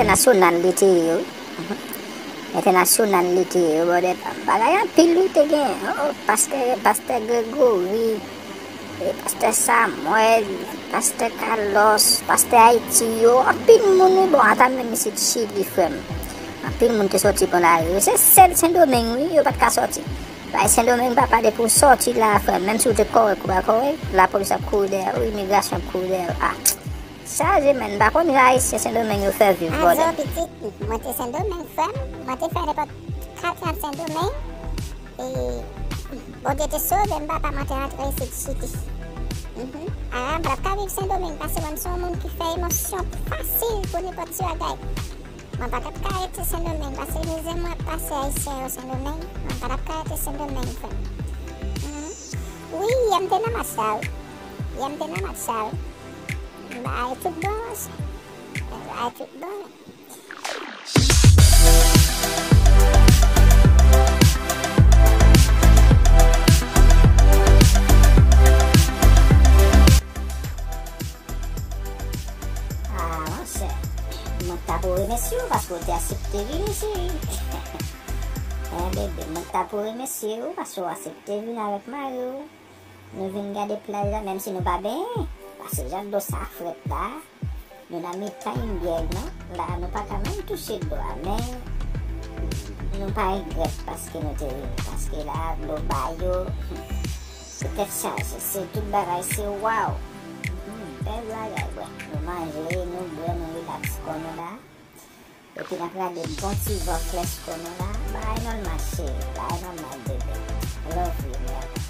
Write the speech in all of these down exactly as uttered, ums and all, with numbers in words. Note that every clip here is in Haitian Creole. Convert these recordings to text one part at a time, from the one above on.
Entènasyonal li te ye, wi. Mhm. Entènasyonal li te ye, wi, brother. Bagay anpil, wi, te gen. Oh, oh, pastè, pastè Gregory, e pastè Samuel, pastè Carlos, pastè Ayiti yo, anpil moun, wi, bon, ata menm isit Chili, frè m. Anpil moun te sòti pran lari yo. Se sèl Sendomeng, wi, yo pa t ka sòti. Bay Sendomeng pa pale pou w sòti la, frè m. Menm si w te kòrèk ou pa kòrèk, lapolis ap kouri dèyè w, imigrasyon ap kouri dèyè w. Ah, chaje, menn. M pa konn jan Ayisyen Sendomeng yo fè viv, brother. Azo pitit, mwen te Sendomeng, frè m. Mwen te fè nenpòt kat an Sendomeng. E Bondye te sove m, papa, mwen te rantre isit Chili. Mhm. Ah, m pa t ap ka viv Sendomeng, paske mwen, m se yon moun ki fè emosyon fasil pou nenpòt ti bagay. Mwen pa t ap ka rete Sendomeng, paske mizè mwen ap pase Ayisyen yo Sendomeng, mwen pa t ap ka rete Sendomeng, frè m. Mhm. Wi, yè m te nan match la, wi. Yè m te nan match la, wi. M bay tout bon, monchè. M bay tout bon. Ah, monchè, mwen ta pou remèsye w paske w te aksepte vini, cheri. Eh, bebe, mwen ta pou remèsye w paske w aksepte vini avèk mari w. Nou vin gade plaj la, menm si nou pa benyen. Paske jan dlo sa frèt la, nou nan mitan yon byèg, non? La, nou pa ka menm touche dlo a, men nou pa regrèt paske nou te vini. Paske la, dlo ba yo, se tèt chaje, se tout bagay, se waw. Hmm, bèl bagay, bwè. Nou manje, nou bwè, nou rilaks kò nou la. Epi n ap rale bon ti van frèch kò nou la. Bagay nòmal, cheri, bagay nòmal, bebe. Love you, mi amor.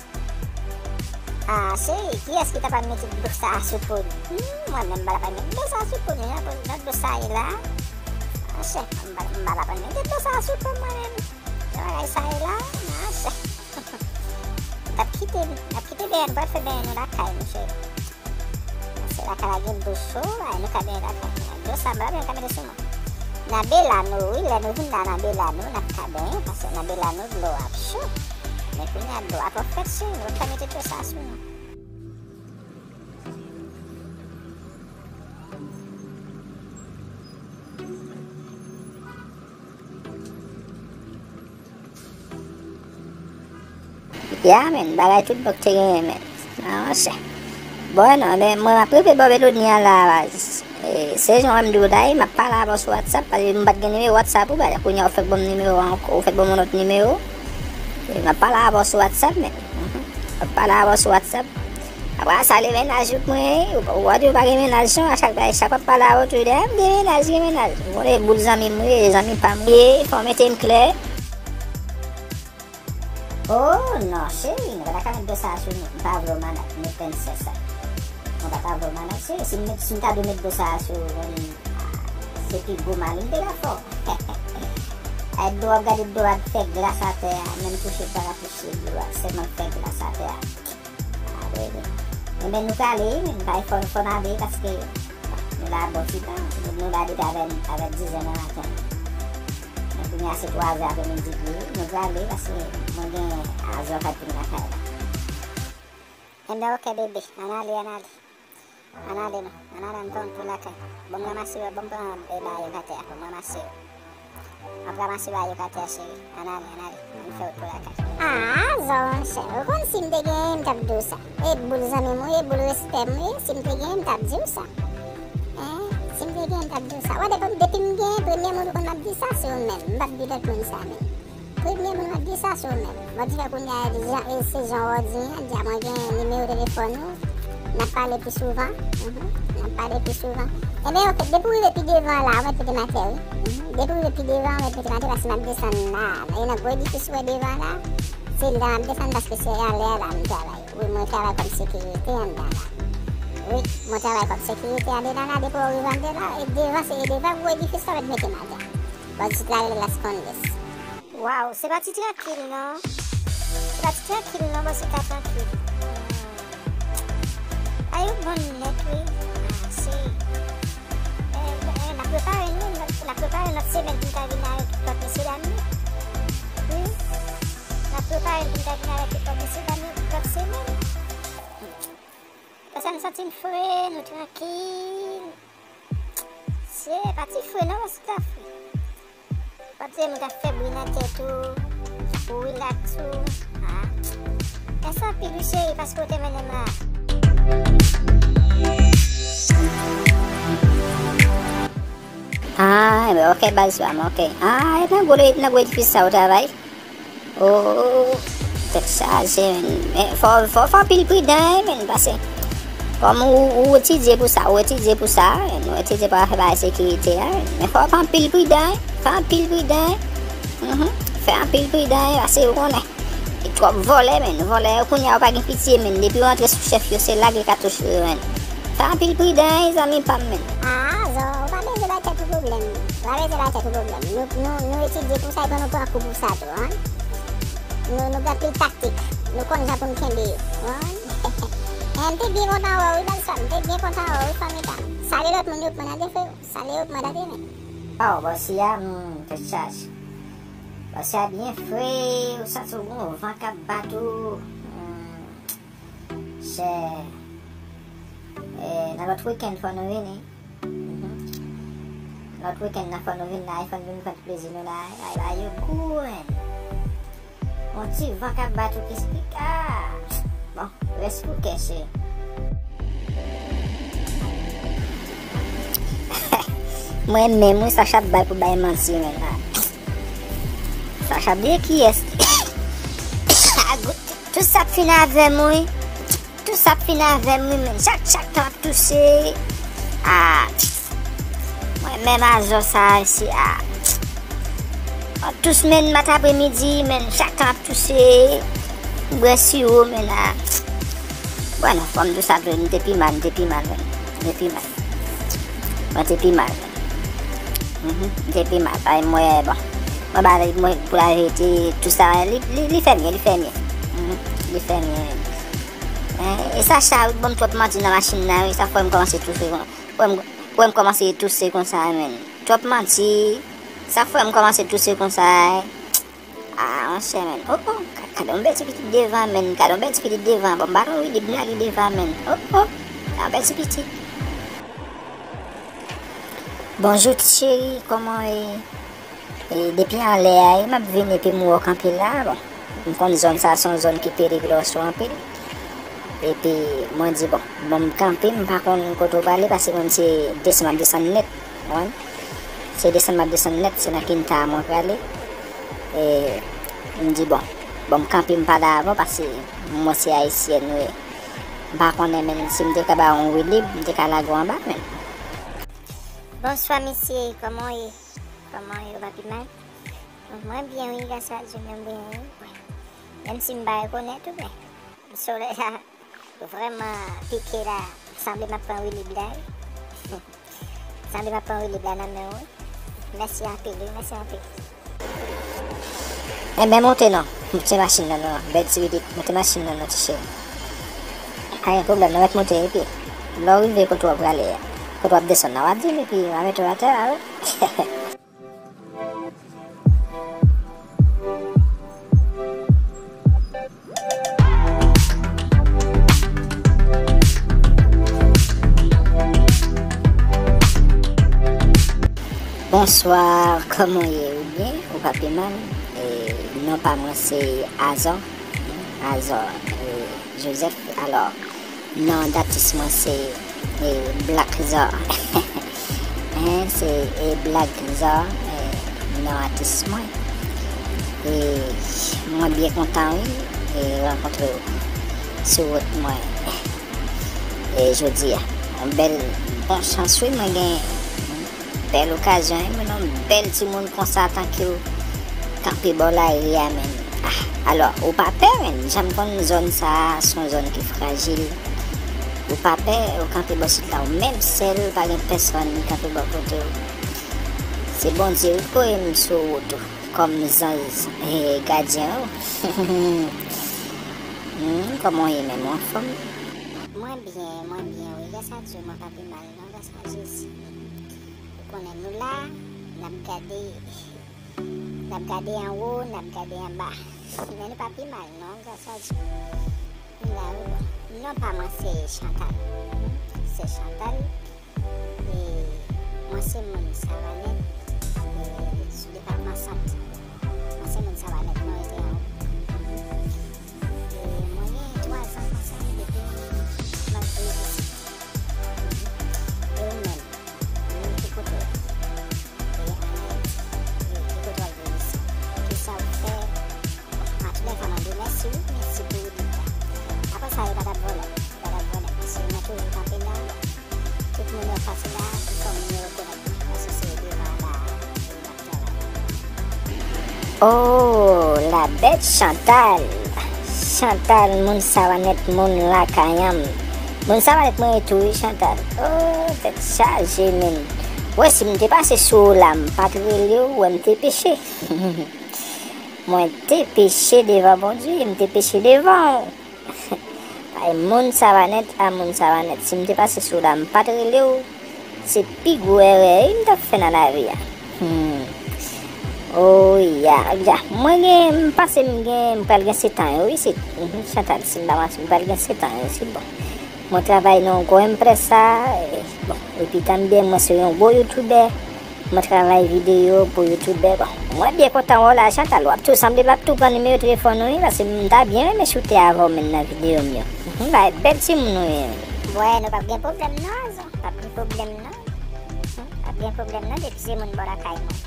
Ah, cheri, kiyès ki ta pral mete dlo sa a sou po nou? Hmm, mwen menm, m pa ta pral mete dlo sa a sou po nou, jan, jan dlo sa ye la. Monchè, m pa, m pa ta pral mete dlo sa a sou po mwen menm. Jan bagay sa ye la, monchè. N ap kite, n ap kite benyen, nou pral fè benyen nou lakay nou, cheri. Se lakay la gen dlo cho, ay, nou ka benyen lakay nou. Dlo sa, m pa ta pral mete sou mwen. Nan bela nou, wi, lè nou vin la nan bela nou, n ap ka benyen, paske nan bela nou, dlo ap cho. Men kounye a, dlo a twò frèt, cheri, nou pa ka mete dlo sa sou nou. Ya, men, bagay tout bò k te genyen, men. Nan ranse. Bon, non, men, mwen, m ap rive bò Belonia la, baz. E, se jan w wè m di w la, m ap pale avè w sou WhatsApp, paske m pa t gen nimewo WhatsApp ou, baz. Kounye a, ou fèk ban m nimewo a ankò, ou fèk ban m yon lòt nimewo. E, m ap pale avè w sou WhatsApp, men. Mhm. M ap pale avè w sou WhatsApp. Apre sa, se mennaj ou k mwen ye. Ou, ou di ou pa gen mennaj, non, a chak, chak w ap pale avè w, tou de, m gen mennaj, gen mennaj. Ou konnen boul zanmi m ye, zanmi pa m ye, fò w mete m klè. Oh, non, cheri, nou pa ta ka met dlo sa sou nou. M pa vle w malad, met penn sèch sa. Mwen pa ta vle w malad, cheri. Si m met, si m ta dwe met dlo sa sou ou, se pi gwo mal ou te ka fè w. Ay, dlo ap gade dlo ap fè glas atè a, menm touche pa ka touche dlo a, sèlman fè glas atè a. Ah, bebe. Enben, nou prale, wi, men nou pa fò, fò n ale, paske nou la bon ti tan, nou, nou la depi avè, avè dizè nan maten. Men kounye a se twazè aprèmidi li ye, nou prale, paske mwen gen azò k ap vin lakay la. Enben, oke, bebe, ann ale, ann ale. Ann ale, non. Ann ale, ann fè wout pou lakay. Ban m ranmase yo, ban m pran, e, bagay yo k atè a, ban m ranmase yo. M ap ranmase bagay yo k atè a, cheri. Ann ale, ann ale. Ann fè wout pou lakay. Ah, Zò, monchè, ou konn si m te genyen, m t ap di w sa. E boul zanmi m ou ye, boul respè m ou ye, si m te genyen, m t ap di w sa. Hein? Si m te genyen, m t ap di w sa. Wè, depi, depi m genyen, premye moun ou konn m ap di sa, se ou menm. M p ap di lòt moun sa menm. Premye moun mwen di sa sou ou menm. Bon, ti fè kounye a, jan, e se jan w di an, di a mwen gen nimewo telefòn ou, n ap pale pi souvan. Mhm. N ap pale pi souvan. Enben, oke, depi w rive pi devan la, ou mèt mete m atè, wi. Mhm. Depi w rive pi devan, ou mèt mete m atè, paske m ap desann la. E nan gwo edifis ou wè devan la, se la m ap desann, paske se anlè a la m travay. Wi, mwen travay kòm sekirite anndan la. Wi, mwen travay kòm sekirite anndan la, depi w rive anndan la, e devan, se e devan gwo edifis la, ou mèt mete m atè. Bon, sit la rele Las Condes. Waw, se pa ti trankil non. Se pa ti trankil non, bon, se ka trankil. Hmm. Ay, ou bon nèt, wi. Ah, se, eh, eh, n ap prepare nou, n ap, n ap prepare lòt semèn pou n ka vin avèk lòt mesye dam yo. Wi. N ap prepare pou n ka vin avèk lòt mesye dam yo lòt semèn. Paske nou santi n fre, nou trankil. Ye, pa ti fre non, paske ta fre. Wap di m ka fè bri nan tèt ou, ou rilaks ou. Ah. Mèsi anpil wi cheri, paske w te mennen m la. Ah, enben, ok, baz pa m, ok. Ah, e nan gwo, e nan gwo edifis sa ou travay? Oh, tèt chaje, men. Men fò, fò, fò anpil pridan, men, paske kòm ou, ou etidye pou sa, ou etidye pou sa, men, ou etidye pou afè bagay sekirite a, men, men fò anpil pridan, fè anpil pridan. Mhm. Fè anpil pridan, paske ou konnen. E twòp vòlè, men, vòlè, kounye a ou pa gen pitye, men, depi ou antre sou chèf yo, se lage katouch yo, men. Fè anpil pridan, zanmi pa m, men. Ah, Azò, ou pa bezwen bay tèt ou pwoblèm. Ou pa bezwen bay tèt ou pwoblèm. Nou, nou, nou etidye pou sa, epi nou pran kou pou sa tou, wi. Nou, nou gen anpil taktik. Nou konn jan pou n kenbe yo. Wi. Eh, m te byen kontan wè w wi, baz pa m. M te byen kontan wè w wi, fanmi pa m. Salye lòt moun yo pou mwen, frè. Salye yo pou mwen, men. Oh, bòs ya, hmm, tèt chaje. Bòs ya byen fre, ou santi w gon van k ap bat ou. Hmm, chè. Eh, nan lòt wikenn, fò nou vini. Mhm. Lòt wikenn nan fò nou vin la, fò n vin pran ti plezi nou la, ay la yo gou, men. Yon ti van k ap bat ou ki spik, ah. Bon, rès pou kè, cheri. Mwen menm, wi, Sacha ap bay pou bay manti, men la. Sacha bliye kiyès. Tout sa ap fin avè m, wi. Tout sa ap fin avè m, wi, men. Chak, chak tan ap touse. Ah. Mwen menm Azò sa isi, ah. Mwen tous, men, mat apremidi, men. Chak tan ap touse. M bwè siwo, men, ah. Bwè non, fò m di w sa vre, m te pi mal, m te pi mal, men. M te pi mal. Mwen te pi mal, men. Mhm, m te pi mal. Ay, mwen, bon. Mwen ba li, mwen, pou la verite, tout sa, li, li, li fè mye, li fè mye. Mhm, li fè mye, men. Eh, e Sacha, wi, ban m twòp manti nan machin nan, wi, sa fè m kòmanse touse kon, fè m, fè m kòmanse touse konsa, men. Twòp manti, sa fè m kòmanse touse konsa, eh. Ah, monchè, men. Oh, oh, ka-, gade yon bèl ti pitit devan, men. Gade yon bèl ti pitit devan. Bon, m pa konn wi, li blage devan, men. Oh, oh, gade yon bèl ti pitit. Bonjou, ti cheri, kòman w ye? E depi anlè a, e m ap vin epi m wè w kanpe la, bon. M konn zòn sa a se yon zòn ki perib lè w sou anpil. Epi, mwen di, bon, bon, m kanpe, m pa konn kote w prale, paske mwen, se desann m ap desann nèt, w konprann? Se desann m ap desann nèt, se nan kinta a mwen prale. E, m di, bon, bon, m kanpe, m pale avè w, paske mwen se ayisyèn, wi. M pa konnen, men, si m te ka ba w yon wilib, m te ka lage w anba, men. Bonswa, mesye, kòman w ye? Kòman w ye, w pa pi mal? Mwen byen, wi, gras a Dye, mwen byen, wi. Menm si m pa rekonèt ou, men solèy la vrèman pike la. Sanble m ap pran wilib la, wi. Sanble m ap pran wilib la nan men w, wi. Mèsi anpil, wi, mèsi anpil. Enben, monte non. Monte machin nan non. Bèl ti pitit, monte machin nan non, ti cheri. Pa gen pwoblèm, nou mèt monte epi lè w rive kote w ap prale a, kote w ap desann nan, w ap di m epi m a mete w atè a, wi. Bonswa, kòman w ye? Ou byen? Ou pa pi mal? E, non pa mwen se Azò. Azò, e, Joseph. Alò, non datis mwen se, e, Black Zò. Hein, se, e, Black Zò, e, non atis mwen. E mwen byen kontan, wi, e rankontre w sou wout mwen. E jodi a, yon bèl, bon chans, wi, mwen gen bèl okazyon, wi, mwen yon bèl timoun konsa tankou kanpe bò lari a, men. Ah, alò, ou pa pè, men, jan m konn zòn sa a, se yon zòn ki frajil. Ou pa pè, ou kanpe bò sit la, ou menm sèl, pa gen pèsonn ki kanpe bò kote w. Se Bondye, wi, k voye m sou wout ou, kòm zanj, eh, gadyen ou. Hmm, kòman w ye menm, ou anfòm? Mwen byen, mwen byen, wi, gras a Dye, mwen pa pi mal, non, gras a Jezi. Ou konnen nou la, n ap gade, n ap gade anwo, n ap gade anba. Men nou pa pi mal, non, gras a Dye. Nou la, wi, bon. Non pa mwen se Chantal. Se Chantal. E Mwen se moun Savanèt, e, sou depatman Sant. Mwen se moun Savanèt, mwen rete anwo. E mwen gen twa zan konsa depi m ap viv isit. E ou menm, ou menm ki kote w ye? E an Ayiti, e ki kote w ap viv isit? Kisa w fè? Bon, antouka, mwen di w mèsi, wi, mèsi pou ide a. Apre sa, yo pa t ap vòlè, yo pa t ap vòlè, paske mwen toujou kanpe la. Tout moun yo pase la, pou fè moun yo rekonèt mwen, paske se devan la, e, m ap travay. Oh, la bèt Chantal! Chantal, moun Savanèt, moun lakay an m. Moun Savanèt mwen ye tou, wi, Chantal. Oh, tèt chaje, menm. Wè, si m te pase sou ou la, m pa t rele w, wè, m te peche. Mwen te peche devan Bondye, m te peche devan w. Ay, moun Savanèt, a moun Savanèt, si m te pase sou la, m pa t rele w, se pi gwo erè, wi, m t ap fè nan lavi a. Hmm. Oh, ya, ya. Mwen gen, m pase, m gen, m pral gen sèt an yo, wi, se, mhm, Chantal, si m pa manti, m pral gen sèt an yo, se bon. Mwen travay nan yon gwo enpresa, e, bon, epi tanbyen, mwen se yon gwo youtubè. Mwen travay videyo pou youtubè. Bon, mwen byen kontan wè w la, Chantal. W ap tou sanble m ap tou pran nimewo telefòn ou, wi, paske m ta byen renmen choute avè w menm nan videyo m yo. Mhm, bay bèl timoun ou ye. Wè, nou p ap gen pwoblèm non, Azò. P ap gen pwoblèm non. Mhm, p ap gen pwoblèm non, depi se moun bò lakay mwen.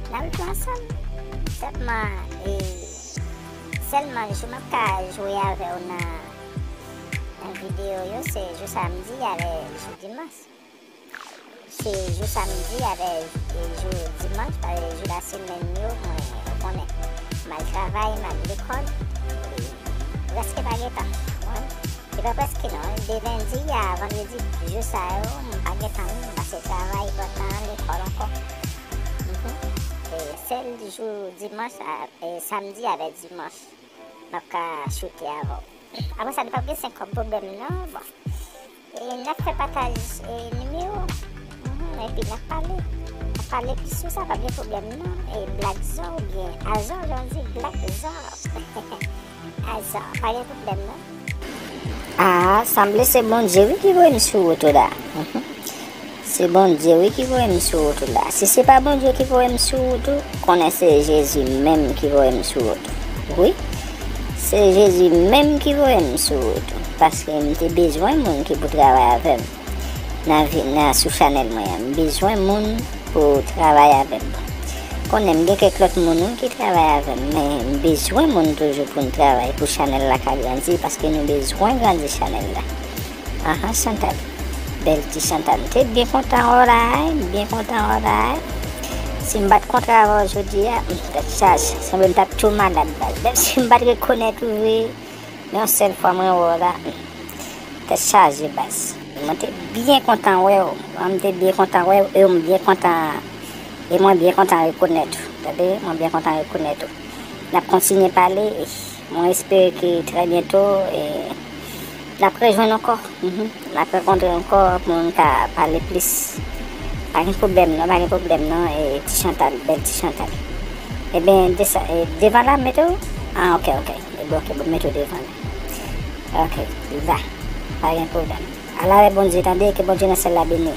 N ap jwe ansanm. Sèlman, e, sèlman jou m ap ka jwe avè w nan, nan videyo yo, se jou samdi avè jou dimanch. Se jou samdi avè, e, jou dimanch, pa, e, jou lasemèn yo, mwen, ou konnen, m al travay, m al lekòl, e, prèske pa gen tan, ou konprann? Se pa prèske non, de lendi a vandredi, jou sa yo, m pa gen tan, m pase travay, pran tan lekòl ankò. Mhm. E sèl jou dimanch, a, e, samdi avè dimanch, m ap ka choute avè w. Apre sa, nou p ap gen senk kòb pwoblèm non, bon. E n ap fè pataj, e, nimewo. Mhm, epi n ap pale. N ap pale plis sou sa, p ap gen pwoblèm non. E Black Zò oubyen Azò, jan w di, Black Zò. Azò, pa gen pwoblèm non. Ah, sanble se Bondye wi ki voye m sou wout ou la. Mhm. Se Bondye wi ki voye m sou wout ou la. Si se pa Bondye ki voye m sou wout ou, konnen se Jezi menm ki voye m sou wout ou. Wi. Se Jezi menm ki voye m sou wout ou. Paske m te bezwen moun ki pou travay avè m nan vi, nan, sou chanèl mwen an. M bezwen moun pou travay avè m. Konnen m gen kèk lòt moun wi ki travay avè m, men m bezwen moun toujou pou n travay, pou chanèl la ka grandi, paske nou bezwen grandi chanèl la. Ahan, Chantal. Bèl ti Chantal. M te byen kontan wè w la, wi, m byen kontan wè w la, wi. Si m pa t kontre avè w jodi a, m, tèt chaje. Sanble m t ap tou malad, baz. Menm si m pa t rekonèt ou vre, men yon sèl fwa mwen wè w la, tèt chaje, baz. Mwen te byen kontan wè w. Mwen, m te byen kontan wè w, e m byen kontan, e mwen byen kontan rekonèt ou. Tande, mwen byen kontan rekonèt ou. N ap kontinye pale. Mwen espere ke trè byento, e, n ap rejwenn ankò. Mhm. N ap rankontre ankò pou n ka pale plis. Pa gen pwoblèm non, pa gen pwoblèm non, e, ti Chantal, bèl ti Chantal. Ebyen, desa-, e, devan la, m mete w? Ah, ok, ok. Ebyen, ok, bon, m mete w devan la. Ok, va. Pa gen pwoblèm. Al avè Bondye, tande, ke Bondye nan syèl la beni w.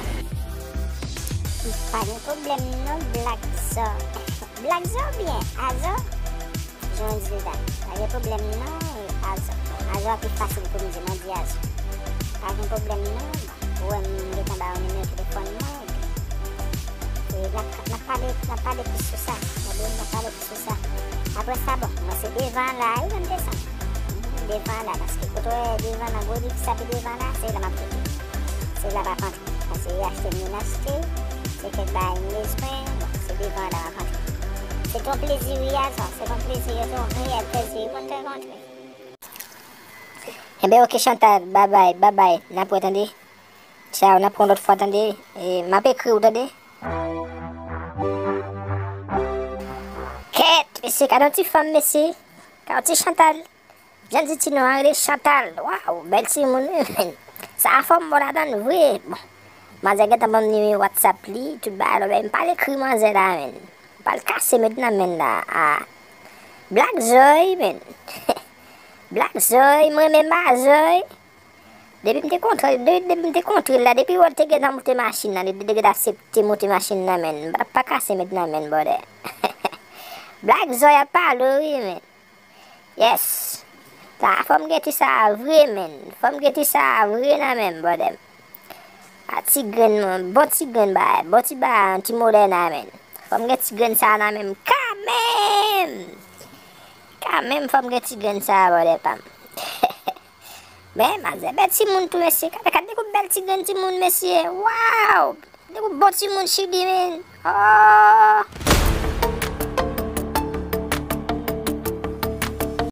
Pa gen pwoblèm non, Black Zò. Black Zò oubyen Azò? Jan w di l la. Pa gen pwoblèm non, e, Azò. Azò a pi fasil pou m di, mwen di Azò. Pa gen pwoblèm non. Ou wè m gentan ba w nimewo telefòn mwen. E n ap, n ap pale, n ap pale plis sou sa. Tande, n ap pale plis sou sa. Apre sa, bon, mwen se devan la, wi, mwen desann. Mhm, devan la, paske kote w wè devan la, gwo edifis la pi devan la, se la m ap rete. Se la m ap antre. Paske achte m vin achte, se kèk bagay m bezwen, bon, se devan la m ap antre. Se t yon plezi, wi, Azò, se t yon plezi, yo, se yon reyèl plezi pou n te rankontre. Enben, ok, Chantal, babay, babay, n ap wè, tande. Tchaw, n ap wè yon lòt fwa, tande. E, m ap ekri w, tande. Kèt, mesye, gade yon ti fanm, mesye. Gade yon ti Chantal. Jan di ti non an rele Chantal. Waw, bèl timoun, wi, menn. Sa a fò m bon ladan l vre. Bon. Manzè gentan ban m nimewo WhatsApp li, tout bagay la, men m pral ekri manzè la, menn. M pral kase met nan men l la. Ah. Black Zoe, menn. Black Zoe, mwen menm a Zoe. Depi m te kontre, de- depi m te kontre l la, depi wè l te gentan moute machin nan, li te gentan aksepte moute machin nan, menn. M pa t ap pa kase met nan menn, brother. Black Zoya ap pale wi, menn. Yes. Sa, fò m gen ti sa a vre, menn. Fò m gen ti sa a vre nan menm, brother. A ti grenn, bon ti grenn bagay, bon ti bagay, yon ti modèn a, menn. Fò m gen ti grenn sa a nan menm kanmenm. Kanmenm, fò m gen ti grenn sa a, brother pa m. Men, manzè bèl timoun tou, mesye. Gade, gade de gwoup bèl ti grenn timoun, mesye. Waw! De gwoup bon timoun, Chidi, menn. Oh!